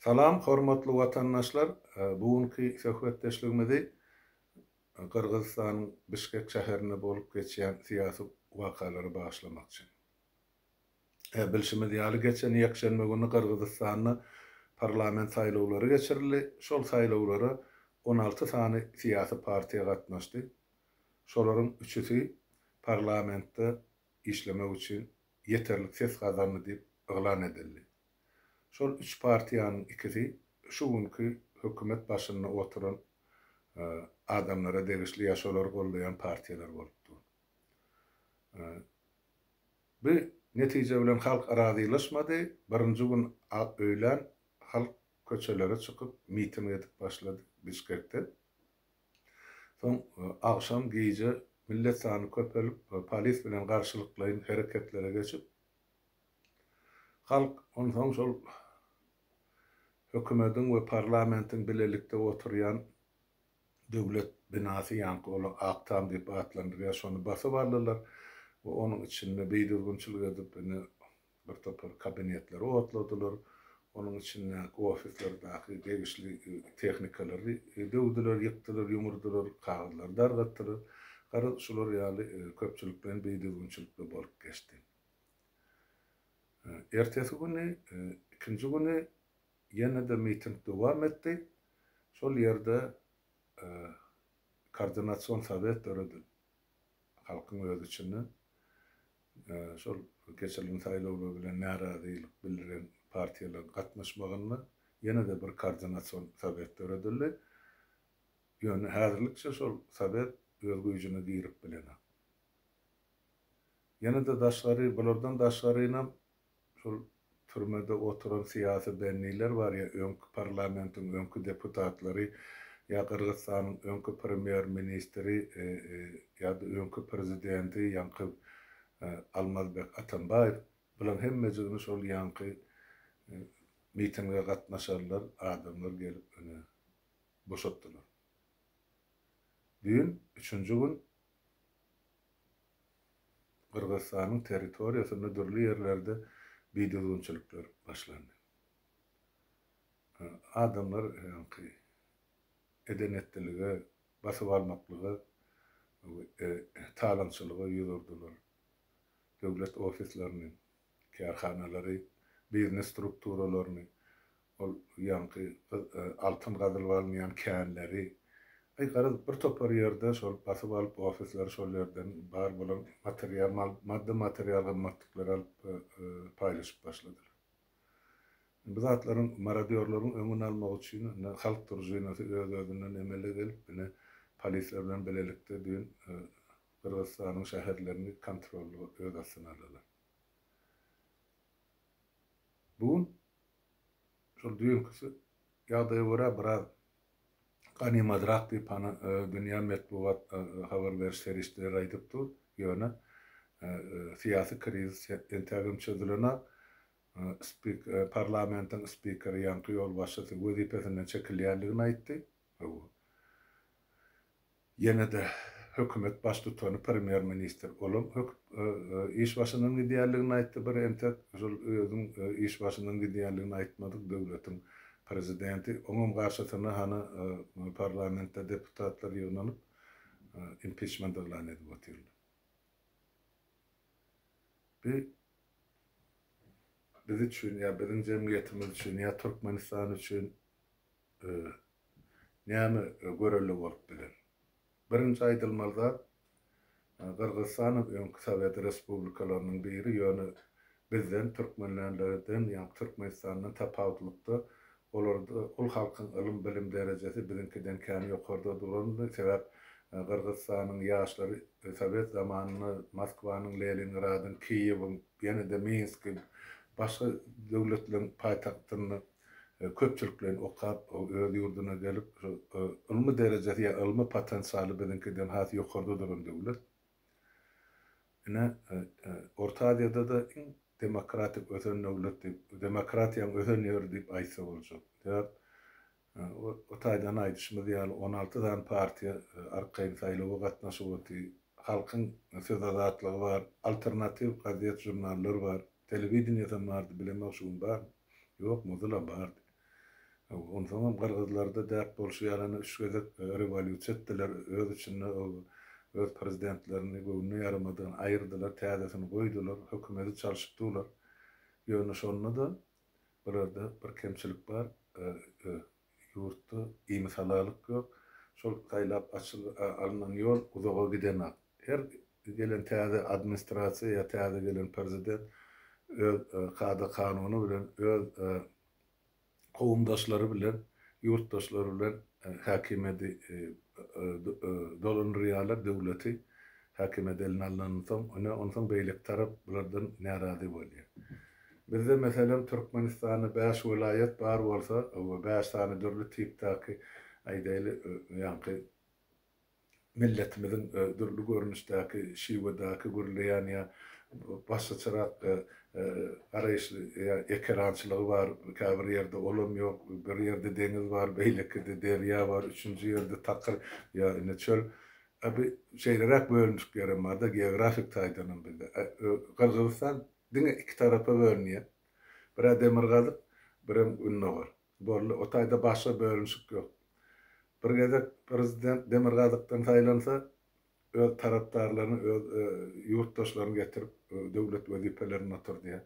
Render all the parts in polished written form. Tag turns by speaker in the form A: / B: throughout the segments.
A: Salam hormatly watandaşlar bu günki söhbetdeşligimizi Gyrgyzystanyň Bişkek şäherinde bolup geçýän syýasy wakalara bagyşlamakçy. Bilşimiz ýaly geçen ýekşenbe güni Gyrgyzystanda parlament saýlawlary geçirildi. Şol saýlawlara 16 sany syýasy partiýa gatnaşdy. Şolaryň üçüsi parlamentde işlemek üçin ýeterlik ses gazandy diýip yglan edildi. Şol üç partiýanyň ikisi şu günki hökümet başynda oturan adamlara degişli ýa şolary goldaýan partiýalar bolup dur. Bu netije bilen halk razylaşmady. Birinji gün öýlän halk köçelere çykyp miting edip başlady Bişkekde. Soň agşam gije millet sany köpelip polis bilen garşylyklaýyn hereketlere geçip halk onsoň şol hökümediň we parlamentiň bilelikde oturýan döwlet binasy ýaňky olar Ak tam diýip atlandyrýar şony basyp aldylar we onuň içinde bidüzgünçilik edip ine bir topar kabinetleri otladylar, onuň içindäki ofislerdäki degişli tehnikalary döwdüler, ýykdylar, ýumurdylar, kagyzlary dargatdylar. Garaz, şular ýaly köpçülikleýin bidüzgünçilikler bolup geçdi. Ertesi güni, ikinji güni ýene-de miting dowam etdi. Şol ýerde koordinasion sowet döredildi. Halkyň öz içinden şol geçirilen saýlawlar bilen närazylyk bildiren partiýalaryň gatnaşmagynda ýene-de bir koordinasion sowet döredildi. Ýöne häzirlikçe şol sowet öz güýjüne girip bilenok. Ýene-de daşgary, bulardan daşgarynam Şol türmede oturan syýasy bendiler bar ýa öňki parlamentiň öňki deputatlary ýa Gyrgyzystanyň öňki premýer ministri ýa-da öňki prezidenti ýaňky Almazbek Atambaýew bulaň hemmejigini şol ýaňky mitinge gatnaşanlar adamlar gelip ine boşatdylar. Düýn üçünji gün Gyrgyzystanyň territoriýasynda dürli ýerlerde bidüzgünçilikler başlandy. Adamlar ýaňky eden-etdilige, basyp almaklyga we talaňçylyga ýüz urdular. Döwlet ofislerini, kärhanalary, biznes strukturalaryny Ol ýaňky altyn gazylyp alynýan känleri, aý garaz bir topar ýerde şol basyp alyp ofisleri şol ýerden bar bolan material maddy material gymmatlyklary alyp paýlaşyp başladylar. Bu zatlaryň marodýorlaryň öňüni almak üçin indi halk družinasy öz-özünden emele gelip ine polisler bilen bilelikde düýn Gyrgyzystanyň şäherlerini kontrollyga öz astyna aldylar. Bu gün Şol düýnküsi ýagdaýa görä biraz ganymadrak diýip hany dünýä metbugat habar beriş serişdeleri aýdyp dur. Ýöne syýasy krizis entägem çözülenok. Spik parlamentiň spikeri ýaňky ýolbaşçysy wezipesinden çekilýändigini aýtdy. Hawa. Ýene-de hökümet baştutany premýer-ministr olam iş başyndan gidýänligini aýtdy, bir entek şol özüň iş başyndan gidýänligini aýtmadyk döwletiň prezidenti, oňam garşysyna hany parlamentde deputatlar ýygnanyp impiçment yglan edip otyrlar. Bi biz üçin ýa biziň jemgyýetimiz üçin ýa Türkmenistan üçin näme görelde bolup biler? Birinji aýdylmaly zat, Gyrgyzystanam öňki sowet respublikalarynyň biri, ýöne bizden, türkmenlerden, ýagny Türkmenistandan tapawutlykda, olarda ol halkyň ylym-bilim derejesi biziňkiden kän ýokarda durandy, sebäp Gyrgyzystanyň ýaşlary sowet zamanynda Moskwanyň, Leningradyň, Kiýewiň, ýene-de Minskiň, başga döwletleriň paýtagtynda köpçülikleýin okap, öz ýurduna gelip, şu ylmy derejesi ýa ylmy potensialy biziňkiden has ýokarda duran döwlet. Ine, Orta Aziýada-da iň demokratik ösen döwlet diýip, demokratiýanyň ösen ýeri diýip aýtsa boljak. Sebäp o taýdan aýdyşymyz ýaly 16 sany partiýa arkaýyn saýlawa gatnaşyp otyr. Halkyň söz azatlygy bar, alternatiw gazet-žurnallar bar, telewideniýesem bardy, bilemok şu gün barmy. Ýok, Mozilla bardy. Onsoňam gyrgyzlarda däp bolşy ýaly ene üç gezek rewolýusiýa etdiler, öz içinde öz prezidentlerini göwnüne ýaramadygyny aýyrdylar, täzesini goýdular, hökümeti çalşyp durlar. Ýöne şonda-da bularda bir kemçilik bar, ýurtda imisalalyk ýok, şol saýlap alnan ýol uzaga gidenak. Her gelen täze administrasiýa ýa täze gelen prezident öz kada-kanuny bilen, öz kowumdaşlary bilen, ýurtdaşlary bilen häkimiýeti dolandyrýarlar, döwleti häkimiýet eline alnandan soň, ine, onsoň beýleki tarap bulardan närazy bolýar. Bizde, meselem, Türkmenistanda bäş welaýat bar bolsa, bäş sany dürli tipdäki, aýdaýly, ýaňky milletimiziň dürli görnüşdäki şiwedäki gürleýän ýa başgaçarak garaýyşly ýa ekerançylygy bar, käbir ýerde olam ýok, bir ýerde deňiz bar, beýlekide derýa bar, üçünji ýerde takyr ýa ine çöl. A bi şeýleräk bölünişik ýerem bar-da geografik taýdanam bizde. Gyrgyzystan diňe iki tarapa bölünýär. Bir-ä demirgazyk, birem gündogar. Boldy. O taýda başga bölünişik ýok. Bir gezek prezident demirgazykdan saýlansa, öz tarapdarlaryny, öz ýurtdaşlaryny getirip, döwlet wezipelerinde oturdýar.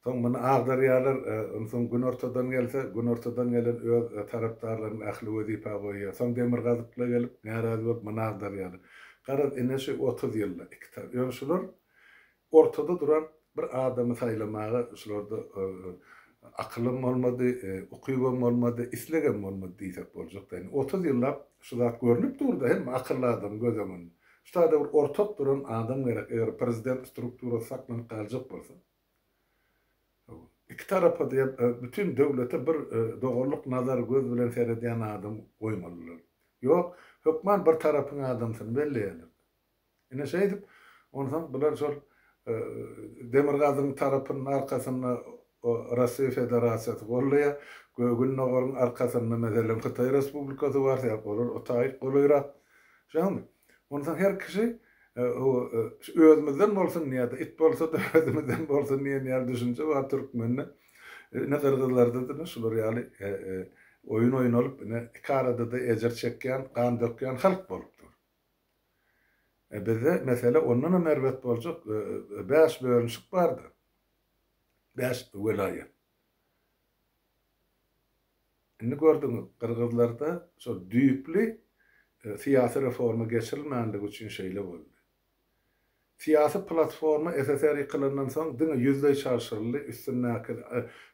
A: Soň muny agdarýarlar, onsoň günortadan gelse, günortadan gelen öz tarapdarlaryny ähli wezipä goýýar. Soň demirgazykly gelip, närazy bolup, muny agdarýarlar. Garaz, ine şu 30 ýylda iki tarap. Ýöne şular Ortada duran bir adamy saýlamaga şularda akylam bolmady, ukybam bolmady, islegem bolmady diýsek boljak däl. Indi 30 ýyllap şu zat görnüp dur-da hemme akylly adamyň göz öňünde. Şu taýda bir ortak duran adam gerek, eger prezident strukturasy saklanyp galjak bolsa. Iki tarapa diýen bütin döwlete bir doganlyk nazar göz bilen seredýän adam goýmalylar. Ýok, hökman bir tarapyň adamsyny belleýärler. Ine şeýdip, onsoň bular şol Demirgazygyň tarapynyň arkasynda Russiýa Federasiýasy gollaýar, Gündogaryň arkasynda meselem Hytaý Respublikasy bar, sebäp olar o taýyk golaýrak. Şoňmy? Onsoň her kişi özümizden bolsun diýýär-de, it bolsa-da özümizden bolsun diýen ýaly düşünje bar türkmende. Ine gyrgyzlarda-da ine şular ýaly oýun oýnalyp, ine iki arada-da ejir çekýän, gan dökýän halk bolup dur. Bizde mesele ondanam erbet boljak, bäş bölünişik bardy. Bäş welaýat. Indi gördüňiz, gyrgyzlarda şol düýpli syýasy reforma geçirilmänligi üçin şeýle boldy. Syýasy platforma SSR ýykylandan soň diňe ýüzleý çalşyryldy, üstündäki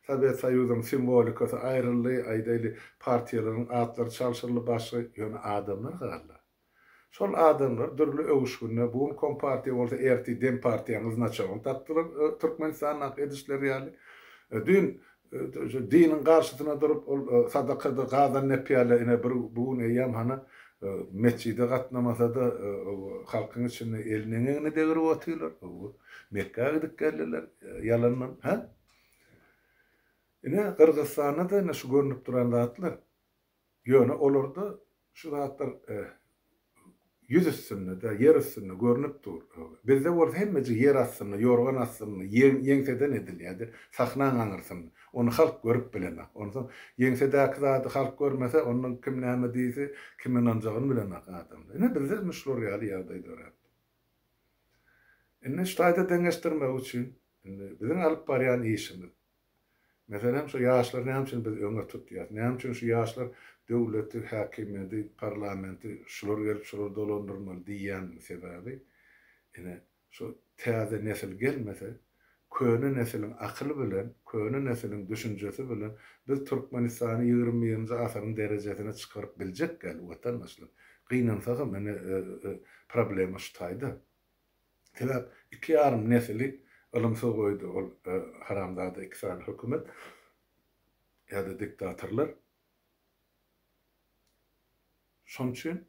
A: Sowet Soýuzynyň simwolikasy aýryldy, aýdaýly, partiýalaryň atlary çalşyryldy, başga, ýöne adamlar galdy. Şol adamlar dürli öwüşginde, bu gün Kompartiýa bolsa ertir Dempartiýanyň znaçogyny dakdylar Türkmenistandaky edişleri ýaly. Düýn Diniň garşysyna durup, ol sadakada gazan nepýärler, ine bir bu gün eýýäm hany metjide gatnamasa-da halkyň içinde elini eňegine degirip otyrlar. Mekgä gidip geldiler ýalandan, hä? Ine Gyrgyzystanda-da ine şu görnüp duran zatlar. Ýöne olarda şu zatlar ýüz üstünde-de, ýer üstünde görnüp dur. Bizde bolsa hemmeje ýer astynda, ýorgan astynda, ýeňseden edilýär-de, sahnaň aňyrsynda. Ony halk görüp bilenok. Onsoň ýeňsedäki zady halk görmese, ondan kim näme diýse, kim ynanjagyny bilenok adamlar. Ine, bizde indi şular ýaly ýagdaý döräpdir. Indi şu taýda deňeşdirmek üçin, indi biziň alyp barýan işimiz, Meselem, şu ýaşlary näme üçin biz öňe tutýas? Näme üçin şu ýaşlar döwleti, häkimiýeti, parlamenti şular gelip şular dolandyrmaly diýýänimiň sebäbi, ine, şu täze nesil gelmese, köne nesiliň akyly bilen, köne nesiliň düşünjesi bilen biz Türkmenistany 21-nji asyryň derejesine çykaryp biljek däl, watandaşlar. Gynansagam, ine, problema şu taýda. Sebäp iki ýarym nesili ylymsyz goýdy ol haramzada iki sany hökümet ýa-da diktatorlar. Şonuň üçin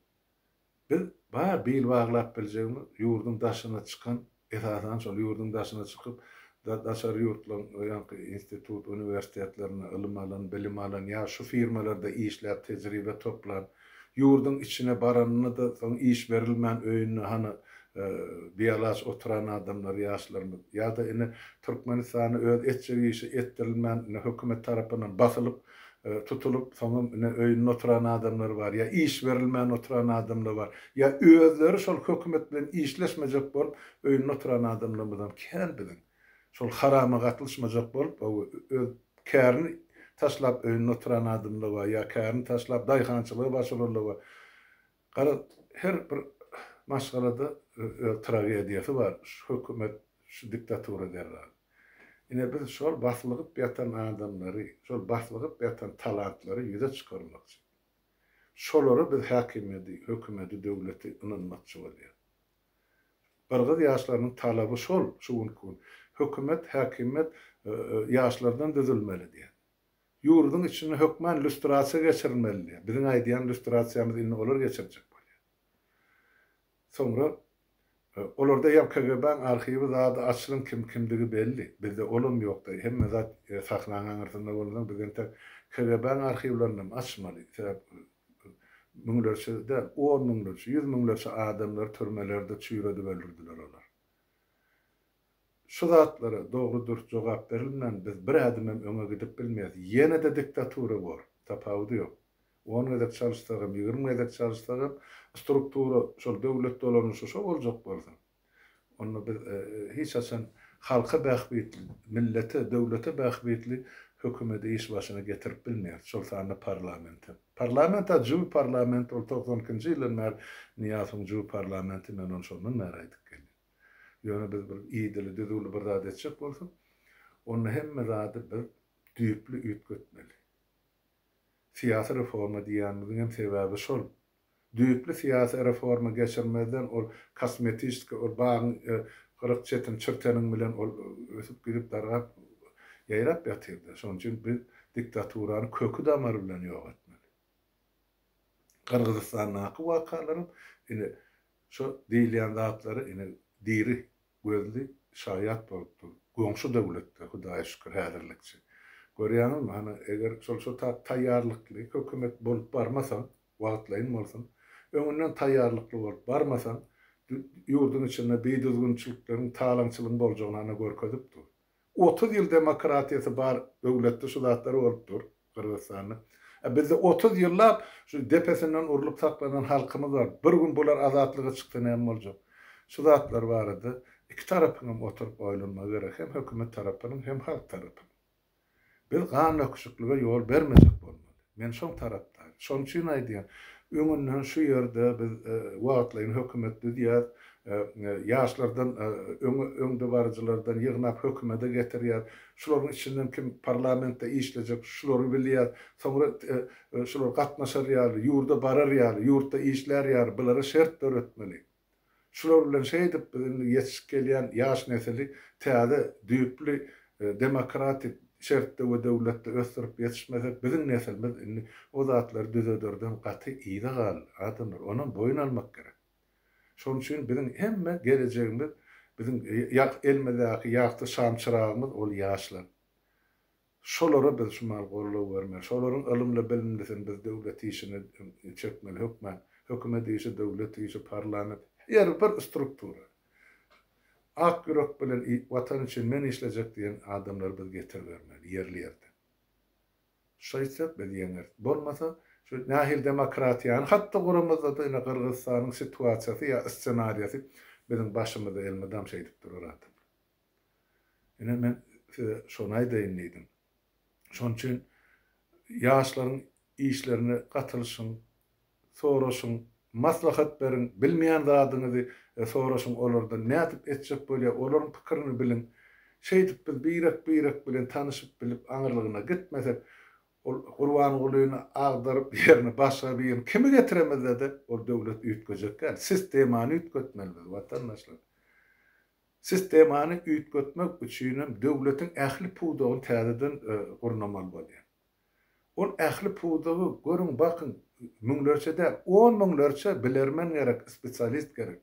A: biz bar bil baglap biljegimiz ýurduň daşyna çykan, esasan şol ýurduň daşyna çykyp daşary ýurtlaryň ýaňky institut, uniwersitetlerinde ylym alan, bilim alan ýa şu firmalarda işläp tejribe toplan, Ýurduň içine baranynda-da soň iş berilmän öýünde hany bialaç oturan adamlar ýaşlarymyz ýa-da ine Türkmenistanda öz etjek işi etdirilmän ine hökümet tarapyndan basylyp. tutulyp, soňam ine öýünde oturan adamlar bar, ýa iş berilmän oturan adamlar bar, ýa özleri şol hökümet bilen işleşmejek bolup öýünde oturan adamlarymyzam kän biziň. Şol harama gatlyşmajak bolup, öz kärini taşlap öýünde oturan adamlar bar, ýa kärini taşlap daýhançylyga baş uranlar bar. Garaz, her bir maşgalada öz tragediýasy bar, şu hökümet, şu diktatura zerarly. Ine biz şol baslygyp ýatan adamlary, şol baslygyp ýatan talantlary ýüze çykarmakçy. Şolara biz häkimiýedi, hökümedi, döwleti ynanmakçy bolýas. Gyrgyz ýaşlarynyň talaby şol şu günki gün. Hökümet, häkimiýet ýaşlardan düzülmeli diýýär. Ýurduň içinde hökman lýustrasiýa geçirilmeli diýýär. Biziň aýdýan lýustrasiýamyzy indi olar geçirjek bolýar. Soňra olarda ýa KGB-niň arhiwi zady açylyň kim kimdigi belli. Bizde olam ýokda. Hemme zat sahnaň aňyrsynda bolansoň biz entek KGB-niň arhiwlerinem açmaly. Sebäp müňlerçe däl, on müňlerçe, ýüz müňlerçe adamlary türmelerde çüýredip öldürdiler olar. Şu zatlara dogry-dürs jogap berilmän biz bir ädimem öňe gidip bilmeýäs. Ýene-de diktatura bor. Tapawudy ýok. On gezek çalyşsagam, 20 gezek çalyşsagam, struktura, şol döwlet dolanyşy şo boljak bolsa, onda biz hiç haçan halka bähbitli, millete, döwlete bähbitli hökümeti iş başyna getirip bilmeýäris, şol sanda parlamentem. Parlament-ä jübi parlament, ol 92-nji ýyldan bäri Nyýazowyň jübi parlamenti, men ony şondan bäri aýdyp gelýän. Ýöne biz bir idili, düzüwli bir zat etjek bolsak, onda hemme zady biz düýpli üýtgetmeli. Syýasy reforma diýýänimiziň hem sebäbi şol. Düýpli syýasy reforma geçirmezden ol kosmetiçki, ol bagyň gyryk çetini çirteniň bilen ol ösüp gidip dargap ýaýrap ýatyrdy. Şonuň üçin biz diktaturany köki-damary bilen ýok etmeli. Gyrgyzystandaky wakalaram ine şo diýilýän zatlara ine diri gözli şaýat bolup dur. Goňşy döwletde Hudaýa şükür häzirlikçe. Görýäňizmi hany eger şol şo tap taýýarlykly hökümet bolup barmasaň, wagtlaýyn bolsun, öňünden taýýarlykly bolup barmasaň, ýurduň içinde bidüzgünçilikleriň, talaňçylygyň boljagyny hany görkezip dur. 30 ýyl demokratiýasy bar döwletde şu zatlar bolup dur Gyrgyzystanda. A bizde 30 ýyllap şu depesinden urlup saklanan halkymyz bar. Bir gün bular azatlyga çyksa näme boljak? Şu zatlar barada iki tarapyň hem oturyp oýlanmagy gerek, hem hökümet tarapynyň, hem halk tarapynyň. Biz gan döküşiklige ýol bermejek bolmaly. Men şoň tarapdary. Şonuň üçin aýdýan, öňünden şu ýerde biz wagtlaýyn hökümet düzýäs, ýaşlardan öňe öňdebaryjylardan ýygnap hökümete getirýäs. Şularyň içinden kim parlamentde işlejek, şulary bilýäs. Soňra şular gatnaşar ýaly, ýurda barar ýaly, ýurtda işlär ýaly bulara şert döretmeli. Şular bilen şeýdip biz indi ýetişip gelýän ýaş nesili täze düýpli demokratik şertde we döwletde ösdürip ýetişmesek biziň neslimiz indi o zatlary düzederden gaty yza galdy adamlar onam boýun almak gerek. Şonuň üçin biziň hemme gelejegimiz biziň elimizdäki ýagty şam çyragymyz ol ýaşlar. Şolara biz şu mal goldaw bermeli. Şolaryň ylymly-bilimlisini biz döwlet işine çekmeli hökman. Hökümet işi, döwlet işi, parlament, her bir struktura. Ak ýürek bilen Watan üçin men işlejek diýen adamlary biz getiribermeli ýerli-ýerden. Şeýtsek biz ýeňeris. Bolmasa, şu nähili demokratiýany hatda guramazda-da ine Gyrgyzystanyň situasiýasy ýa ssenariýasy biziň başymyzda elmydam şeýdip durar adamlar. Ine men size şony aýdaýyn diýdim. Şonuň üçin ýaşlaryň işlerine gatylyşyň, soraşyň, maslahat beriň, bilmeýän zadyňyzy soraşyň olardan, nädip etjek bolýar, olaryň pikirini biliň. Şeýdip biz birek-birek bilen tanyşyp bilip aňyrlygyna gitmesek, ol Gurbangulyny agdaryp ýerine başga birini kimi getiremizde-de ol döwlet üýtgejek däl. Sistemany üýtgetmeli biz watandaşlar. Sistemany üýtgetmek üçinem döwletiň ähli pudagyny täzeden gurnamaly bolýar. Ol ähli pudagy görüň, bakyň, müňlerçe däl, on müňlerçe bilermen gerek, spesialist gerek.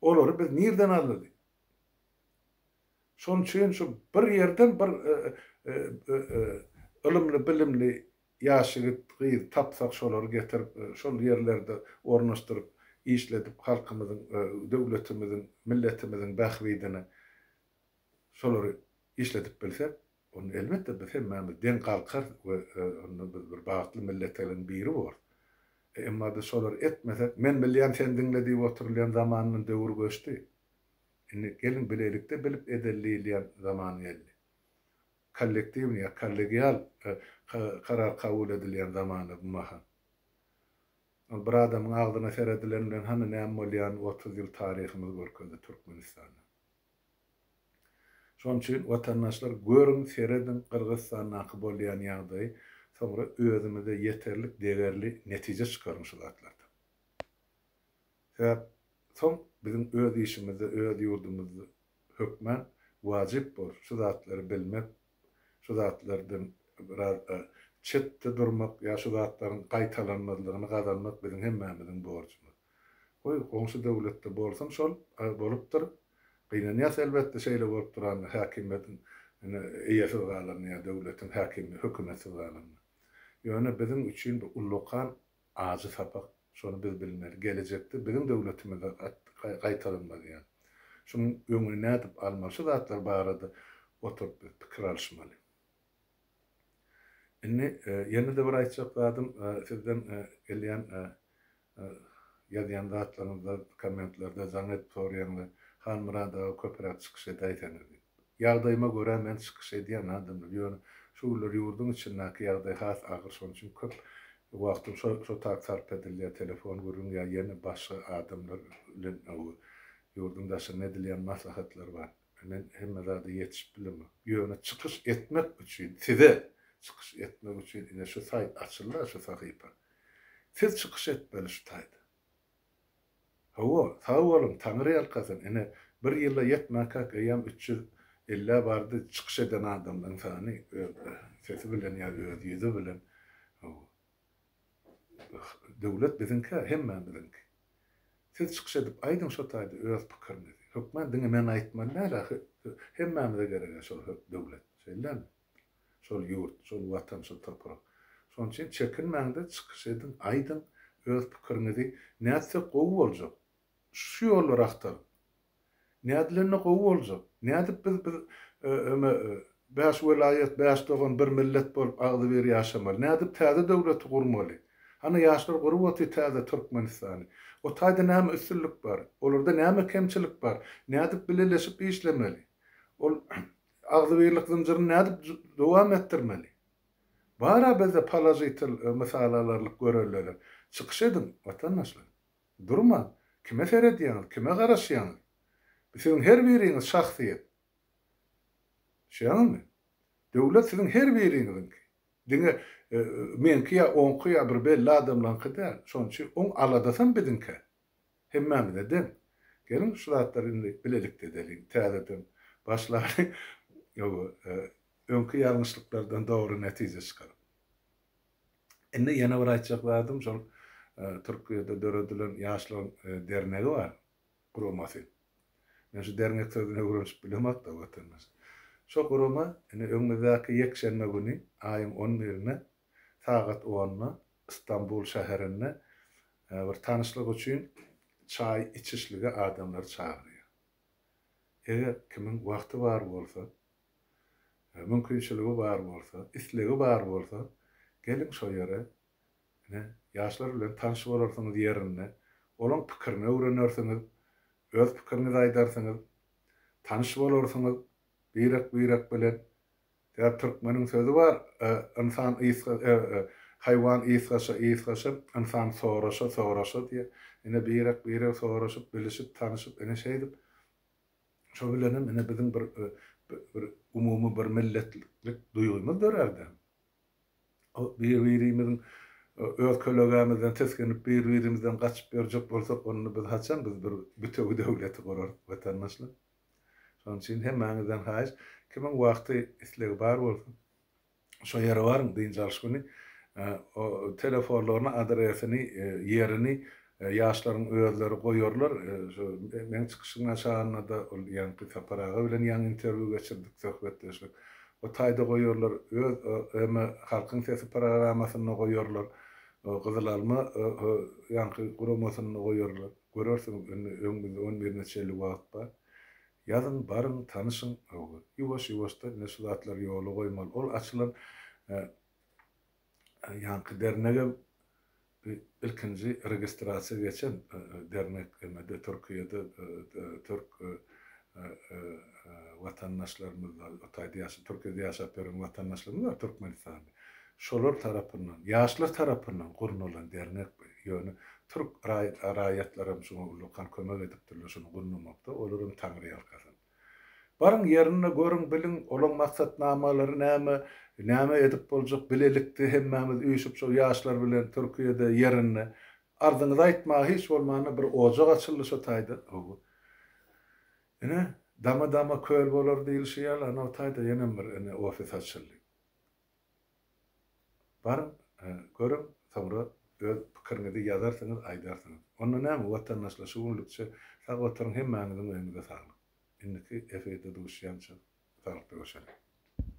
A: Olary biz nirden alaly? Şonuň üçin şu bir ýerden bir ylymly-bilimli Ýaş ýigit, gyz tapsak şolary getirip şol ýerlerde ornaşdyryp işledip halkymyzyň, döwletimiziň, milletimiziň bähbidine şolary işledip bilsek. Onda elbetde biz hemmämiz deň galkarys we onda biz bir bagtly milleteleriň biri borus. Emma biz şolary etmesek, men bilýän sen diňle diýip oturylýan zamandan döwür göçdi. Indi geliň bilelikde bilip edeli diýilýän zaman geldi. Kollektiwnyý ýa kollegial karar kabul edilýän zamana bu mahal. Ol bir adamyň agzyna seredilen bilen hany näme bolýanyny 30 ýyl taryhymyz görkezdi Türkmenistanda. Şonuň üçin watandaşlar görüň serediň Gyrgyzystandaky bolýan ýagdaýy soňra özümize ýeterlik degerli netije çykaryň şu zatlardan. Sebäp soň biziň öz işimizde öz ýurdumyzda hökmän wajyp bor şu zatlary bilmek şu zatlardan biraz çetde durmak ýa şu zatlaryň gaýtalanmazlygyny gazanmak biziň hemmämiziň borjumyz. Goý, goňşy döwletde bolsun şol, bolupdyr. Gynanýas elbetde şeýle bolup duranyna, häkimiýetiň ine eýesiz galanyna ýa döwletiň häkimi, hökümetsiz galanyna. Ýöne biziň üçin bu ullakan ajy sapak, şony biz bilmeli. Gelejekde biziň döwletimizde gaýtalanmaz ýaly. Şunuň öňüni nädip almaly, şu zatlar barada oturyp biz pikir alyşmaly. Indi ýene-de bir aýtjak zadym, sizden gelýän ýazýan zatlaryňyzda kommentlerde jaň edip soraýaňlar, Hanmyrat aga köpräk çykyş edäýseňiz diýip. Ýagdaýyma görä men çykyş edýän adamlar, ýöne şu günler ýurduň içindäki ýagdaý has agyr, şonuň üçin köp wagtym şo şo tak sarp edilýär, telefon gürrüň ýa ýene başga adamlar bilen ýurduň daşynda edilýän maslahatlar bar. Men hemme zada ýetişip bilemok. Ýöne çykyş etmek üçin size çykyş etmek üçin ine şu saýt açyldy-a şu sahypa. Siz çykyş etmeli şu taýda. Hawa, sag boluň, Taňry ýalkasyn, ine bir ýyla ýetmäkäk eýýäm 350-ä bardy çykyş eden adamlaryň sany öz sesi bilen ýa öz ýüzi bilen. Hawa. Döwlet biziňki-ä, hemmämiziňki. Siz çykyş edip aýdyň şo taýda öz pikiriňizi. Hökman diňe men aýtmaly däl-ä, hemmämize gereg-ä şol döwlet. Şeýle dälmi? Şol ýurt, şol Watan, şol toprak. Şonuň üçin çekinmäň-de çykyş ediň, aýdyň öz pikiriňizi. Nätsek gowy boljak? Şu ýollary agtaryň. Nädilende gowy boljak? Nädip biz biz öme bäş welaýat, bäş dogan, bir millet bolup agzybir ýaşamaly? Nädip täze döwleti gurmaly? Hany ýaşlar gurup otyr täze Türkmenistany. O taýda näme üstünlik bar? Olarda näme kemçilik bar? Nädip bileleşip işlemeli? Ol agzybirlik zynjyryny nädip dowam etdirmeli? Bar-a bizde položitel mysal alarlyk göreldeler. Çykyş ediň, watandaşlar. Durmaň. Kime seredýäňiz, kime garaşýaňyz? Siziň her biriňiz şahsyýet. Düşýäňizmi? Döwlet siziň her biriňiziňki. Diňe meňki ýa oňky ýa bir belli adamlaryňky däl. Şonuň üçin oň aladasam biziňkä. Hemmämize deň. Geliň şu zatlary indi bilelikde edeliň. Täzeden başlalyň. Öňki ýalňyşlyklardan dogry netije çykaryp. Indi ýene bir aýtjak zadym şol Türkiýede döredilen ýaşlaryň dernegi bar, guramasy. Men şu dernek sözüni öwrenişip bilemok-da watandaş. Şo gurama indi öňümizdäki ýekşenbe güni aýyň on birine sagat onda Stambul şäherinde bir tanyşlyk üçin çaý içişlige adamlary çagyrýar. Eger kimiň wagty bar bolsa, Mümkinçiligi bar bolsa, islegi bar bolsa, geliň şo ýere, ine, ýaşlar bilen tanyş bolarsyňyz ýerinde, olaň pikirini öwrenersiňiz, öz pikiriňizi aýdarsyňyz, tanyş bolarsyňyz birek-birek bilen. Sebäp türkmeniň sözi bar, Ynsan ysga, haýwan ysgaşa ysgaşa, ynsan soraşa soraşa diýýär. Ine, birek-birek soraşyp, bilişip, tanyşyp, ine, şeýdip, Şo bilenem ine biziň bir bir umumy bir milletlik duýgymyz dörärdi. O bir-birimiziň öz kölegämizden tisginip bir-birimizden gaçyp ýörjek bolsak onda biz haçan biz bir bütewi döwleti gurarys watandaşlar. Şonuň üçin hemmäňizden haýyş kimiň wagty islegi bar bolsa Şo ýere baryň dynç alyş güni. O telefonlaryny, adresini, ýerini ýaşlaryň özleri goýarlar. Şo meň çykyşymyň aşagynda-da ol ýaňky Sapar aga bilen ýaňy interwýu geçirdik, söhbetdeşlik. O taýda goýarlar. Öz eme Halkyň sesi programmasynda goýarlar. Gyzyl alma ýaňky guramasynda goýarlar. Görersiňiz indi öňümizde on birine çenli wagt bar. Ýazyň, baryň, tanyşyň, hawa, ýuwaş-ýuwaşdan ine şu zatlary ýola goýmaly. Ol açylan ýaňky dernegem ilkinji registrasiýa geçen dernek emede Türkiýede türk watandaşlarymyz o taýda ýaşap Türkiýede ýaşap ýören watandaşlarymyz bar Türkmenistanda. Şolar tarapyndan, ýaşlar tarapyndan gurnalan dernek bu. Ýöne türk raýatlaram şuňa ullakan kömek edipdirler şuny gurnamakda, olaram Taňry ýalkasyn. Baryň ýerinde görüň biliň olaň maksatnamalary näme, näme edip boljak bilelikde hemmämiz üýşüp şol ýaşlar bilen Türkiýede ýerinde arzyňyzy aýtmaga hiç bolmanda bir ojak açyldy şo taýda hawa ine dama dama köl bolar diýilşi ýaly ana o taýda ýenem bir ine ofis açyldy. Baryň, görüň, soňra öz pikiriňizi ýazarsyňyz, aýdarsyňyz. Onda näme, watandaşlar, şu günlükçe sag oturyň, hemmäňiziň öýüňize saglyk. Indiki efirde duşýança, saglykda görşeliň.